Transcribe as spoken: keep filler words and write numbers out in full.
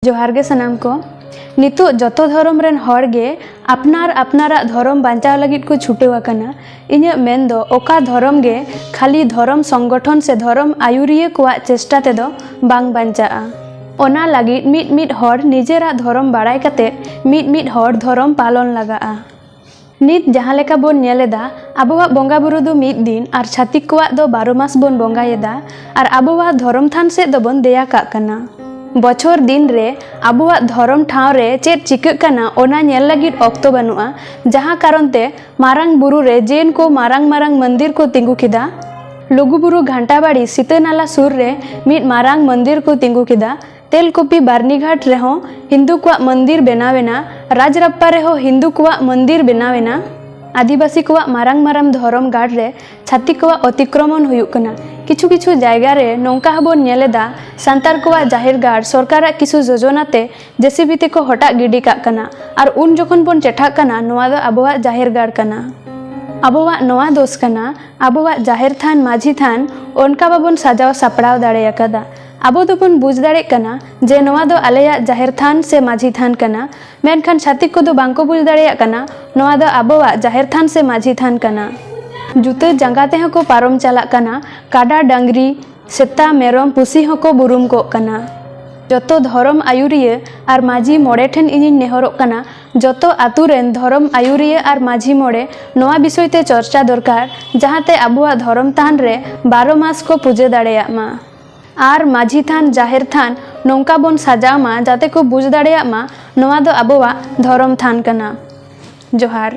ᱡᱚᱦᱟᱨ ᱜᱮ ᱥᱟᱱᱟᱢ ᱠᱚ᱾ ᱱᱤᱛᱚᱜ ᱡᱚᱛᱚ ᱫᱷᱚᱨᱚᱢ ᱨᱮᱱ ᱦᱚᱲ ᱜᱮ ᱟᱯᱱᱟᱨ ᱟᱯᱱᱟᱨᱟᱜ ᱫᱷᱚᱨᱚᱢ ᱵᱟᱧᱪᱟᱣ ᱞᱟᱹᱜᱤᱫ ᱠᱚ ᱪᱷᱩᱴᱟᱹᱣ ᱟᱠᱟᱱᱟ᱾ ᱤᱧᱟᱹᱜ ᱢᱮᱱ ᱫᱚ ᱚᱠᱟ ᱫᱷᱚᱨᱚᱢ ᱜᱮ ᱠᱷᱟᱹᱞᱤ ᱫᱷᱚᱨᱚᱢ ᱥᱚᱝᱜᱚᱴᱷᱚᱱ ᱥᱮ ᱫᱷᱚᱨᱚᱢ ᱟᱹᱭᱩᱨᱤᱭᱟᱹ ᱠᱚᱣᱟᱜ ᱪᱮᱥᱴᱟ ᱛᱮᱫᱚ ᱵᱟᱝ ᱵᱟᱧᱪᱟᱜᱼᱟ᱾ ᱚᱱᱟ ᱞᱟᱹᱜᱤᱫ ᱢᱤᱫ ᱢᱤᱫ ᱦᱚᱲ ᱱᱤᱡᱮᱨᱟᱜ ᱫᱷᱚᱨᱚᱢ ᱵᱟᱲᱟᱭ ᱠᱟᱛᱮ ᱢᱤᱫ ᱢᱤᱫ ᱦᱚᱲ ᱫᱷᱚᱨᱚᱢ ᱯᱟᱞᱚᱱ ᱞᱟᱜᱟᱜᱼᱟ᱾ ᱱᱤᱛ ᱡᱟᱦᱟᱸ ᱞᱮᱠᱟ ᱵᱚᱱ ᱧᱮᱞ ᱮᱫᱟ, ᱟᱵᱚᱣᱟᱜ ᱵᱚᱸᱜᱟ ᱵᱩᱨᱩ ᱫᱚ ᱢᱤᱫ ᱫᱤᱱ ᱟᱨ ᱪᱷᱟᱹᱛᱤᱠ ᱠᱚᱣᱟᱜ ᱫᱚ ᱵᱟᱨᱚ ᱢᱟᱥ ᱵᱚᱱ ᱵᱚᱸᱜᱟᱭᱮᱫᱟ ᱟᱨ ᱟᱵᱚᱣᱟᱜ ᱫᱷᱚᱨᱚᱢ ᱛᱷᱟᱱ ᱥᱮᱫ ᱫᱚᱵᱚᱱ ᱫᱮᱭᱟ ᱠᱟᱜ ᱠᱟᱱᱟ᱾ ᱵᱚᱪᱷᱚᱨ ᱫᱤᱱ ᱨᱮ ᱟᱵᱚᱣᱟᱜ ᱫᱷᱚᱨᱚᱢ ᱴᱷᱟᱶ ᱨᱮ ᱪᱮᱫ ᱪᱤᱠᱟᱹᱜ ᱠᱟᱱᱟ ᱚᱱᱟ ᱧᱮᱞ ᱞᱟᱹᱜᱤᱫ ᱚᱠᱛᱚ ᱵᱟᱹᱱᱩᱜᱼᱟ, ᱡᱟᱦᱟᱸ ᱠᱟᱨᱚᱱ ᱛᱮ ᱢᱟᱨᱟᱝ ᱵᱩᱨᱩ ᱨᱮ ᱡᱮᱱ ᱠᱚ ᱢᱟᱨᱟᱝ ᱢᱟᱨᱟᱝ ᱢᱚᱱᱫᱤᱨ ᱠᱚ ᱛᱤᱸᱜᱩ ᱠᱮᱫᱟ᱾ ᱞᱩᱜᱩᱵᱩᱨᱩ ᱜᱷᱟᱱᱴᱟᱵᱟᱲᱤ ᱥᱤᱛᱟᱹ ᱱᱟᱞᱟ ᱥᱩᱨ ᱨᱮ ᱢᱤᱫ ᱢᱟᱨᱟᱝ ᱢᱚᱱᱫᱤᱨ ᱠᱚ ᱛᱤᱸᱜᱩ ᱠᱮᱫᱟ᱾ ᱛᱮᱞᱠᱩᱯᱤ ᱵᱟᱨᱱᱤᱜᱷᱟᱴ ᱨᱮᱦᱚᱸ ᱦᱤᱱᱫᱩ ᱠᱚᱣᱟᱜ ᱢᱚᱱᱫᱤᱨ ᱵᱮᱱᱟᱣ ᱮᱱᱟ᱾ ᱨᱟᱡᱽᱨᱟᱯᱯᱟ ᱨᱮᱦᱚᱸ ᱦᱤᱱᱫᱩ ᱠᱚᱣᱟᱜ ᱢᱚᱱᱫᱤᱨ ᱵᱮᱱᱟᱣ ᱮᱱᱟ᱾ ᱟᱹᱫᱤᱵᱟᱹᱥᱤ ᱠᱚᱣᱟᱜ ᱢᱟᱨᱟᱝ ᱢᱟᱨᱟᱝ ᱫᱷᱚᱨᱚᱢ ᱜᱟᱲ ᱨᱮ ᱪᱷᱟᱹᱛᱤᱠ ᱠᱚᱣᱟᱜ ᱚᱛᱤᱠᱨᱚᱢᱚᱱ ᱦᱩᱭᱩᱜ ᱠᱟᱱᱟ᱾ ᱠᱤᱪᱷᱩ ᱠᱤᱪᱷᱩ ᱡᱟᱭᱜᱟ ᱨᱮ ᱱᱚᱝᱠᱟ ᱦᱚᱸᱵᱚᱱ ᱧᱮᱞ ᱮᱫᱟ, ᱥᱟᱱᱛᱟᱲ ᱠᱚᱣᱟᱜ ᱡᱟᱦᱮᱨ ᱜᱟᱲ ᱥᱚᱨᱠᱟᱨᱟᱜ ᱠᱤᱪᱷᱩ ᱡᱳᱡᱚᱱᱟ ᱛᱮ ᱡᱮᱥᱤᱵᱤ ᱛᱮᱠᱚ ᱦᱚᱴᱟᱜ ᱜᱤᱰᱤ ᱠᱟᱜ ᱠᱟᱱᱟ᱾ ᱟᱨ ᱩᱱ ᱡᱚᱠᱷᱚᱱ ᱵᱚᱱ ᱪᱮᱴᱷᱟᱜ ᱠᱟᱱᱟ, ᱱᱚᱣᱟ ᱫᱚ ᱟᱵᱚᱣᱟᱜ ᱡᱟᱦᱮᱨ ᱜᱟᱲ ᱠᱟᱱᱟ᱾ ᱟᱵᱚᱣᱟᱜ ᱱᱚᱣᱟ ᱫᱳᱥ ᱠᱟᱱᱟ, ᱟᱵᱚᱣᱟᱜ ᱡᱟᱦᱮᱨ ᱛᱷᱟᱱ, ᱢᱟᱹᱡᱷᱤ ᱛᱷᱟᱱ ᱚᱱᱠᱟ ᱵᱟᱵᱚᱱ ᱥᱟᱡᱟᱣ ᱥᱟᱯᱲᱟᱣ ᱫᱟᱲᱮ ᱟᱠᱟᱫᱟ᱾ ᱟᱵᱚ ᱫᱚᱵᱚᱱ ᱵᱩᱡᱽ ᱫᱟᱲᱮᱜ ᱠᱟᱱᱟ ᱡᱮ ᱱᱚᱣᱟ ᱫᱚ ᱟᱞᱮᱭᱟᱜ ᱡᱟᱦᱮᱨ ᱛᱷᱟᱱ ᱥᱮ ᱢᱟᱹᱡᱷᱤ ᱛᱷᱟᱱ ᱠᱟᱱᱟ, ᱢᱮᱱᱠᱷᱟᱱ ᱪᱷᱟᱹᱛᱤᱠ ᱠᱚᱫᱚ ᱵᱟᱝᱠᱚ ᱵᱩᱡᱽ ᱫᱟᱲᱮᱭᱟᱜ ᱠᱟᱱᱟ ᱱᱚᱣᱟ ᱫᱚ ᱟᱵᱚᱣᱟᱜ ᱡᱟᱦᱮᱨ ᱛᱷᱟᱱ ᱥᱮ ᱢᱟᱹᱡᱷᱤ ᱛᱷᱟᱱ ᱠᱟᱱᱟ᱾ ᱡᱩᱛᱟᱹ ᱡᱟᱸᱜᱟ ᱛᱮᱦᱚᱸ ᱠᱚ ᱯᱟᱨᱚᱢ ᱪᱟᱞᱟᱜ ᱠᱟᱱᱟ, ᱠᱟᱰᱟ, ᱰᱟᱝᱨᱤ, ᱥᱮᱛᱟ, ᱢᱮᱨᱚᱢ, ᱯᱩᱥᱤ ᱦᱚᱸᱠᱚ ᱵᱩᱨᱩᱢ ᱠᱚᱜ ᱠᱟᱱᱟ᱾ ᱡᱚᱛᱚ ᱫᱷᱚᱨᱚᱢ ᱟᱹᱭᱩᱨᱤᱭᱟᱹ ᱟᱨ ᱢᱟᱹᱡᱷᱤ ᱢᱚᱬᱮ ᱴᱷᱮᱱ ᱤᱧᱤᱧ ᱱᱮᱦᱚᱨᱚᱜ ᱠᱟᱱᱟ, ᱡᱚᱛᱚ ᱟᱛᱩ ᱨᱮᱱ ᱫᱷᱚᱨᱚᱢ ᱟᱹᱭᱩᱨᱤᱭᱟᱹ ᱟᱨ ᱢᱟᱹᱡᱷᱤ ᱢᱚᱬᱮ ᱱᱚᱣᱟ ᱵᱤᱥᱚᱭ ᱛᱮ ᱪᱚᱨᱪᱟ ᱫᱚᱨᱠᱟᱨ, ᱡᱟᱦᱟᱸᱛᱮ ᱟᱵᱚᱣᱟᱜ ᱫᱷᱚᱨᱚᱢ ᱛᱷᱟᱱ ᱨᱮ ᱵᱟᱨᱚ ᱢᱟᱥ ᱠᱚ ᱯᱩᱡᱟᱹ ᱫᱟᱲᱮᱭᱟᱜ ᱢᱟ᱾ ᱟᱨ ᱢᱟᱹᱡᱷᱤ ᱛᱷᱟᱱ, ᱡᱟᱦᱮᱨ ᱛᱷᱟᱱ ᱱᱚᱝᱠᱟ ᱵᱚᱱ ᱥᱟᱡᱟᱣ ᱢᱟ, ᱡᱟᱛᱮ ᱠᱚ ᱵᱩᱡᱽ ᱫᱟᱲᱮᱭᱟᱜ ᱢᱟ ᱱᱚᱣᱟ ᱫᱚ ᱟᱵᱚᱣᱟᱜ ᱫᱷᱚᱨᱚᱢ ᱛᱷᱟᱱ ᱠᱟᱱᱟ᱾ ᱡᱚᱦᱟᱨ᱾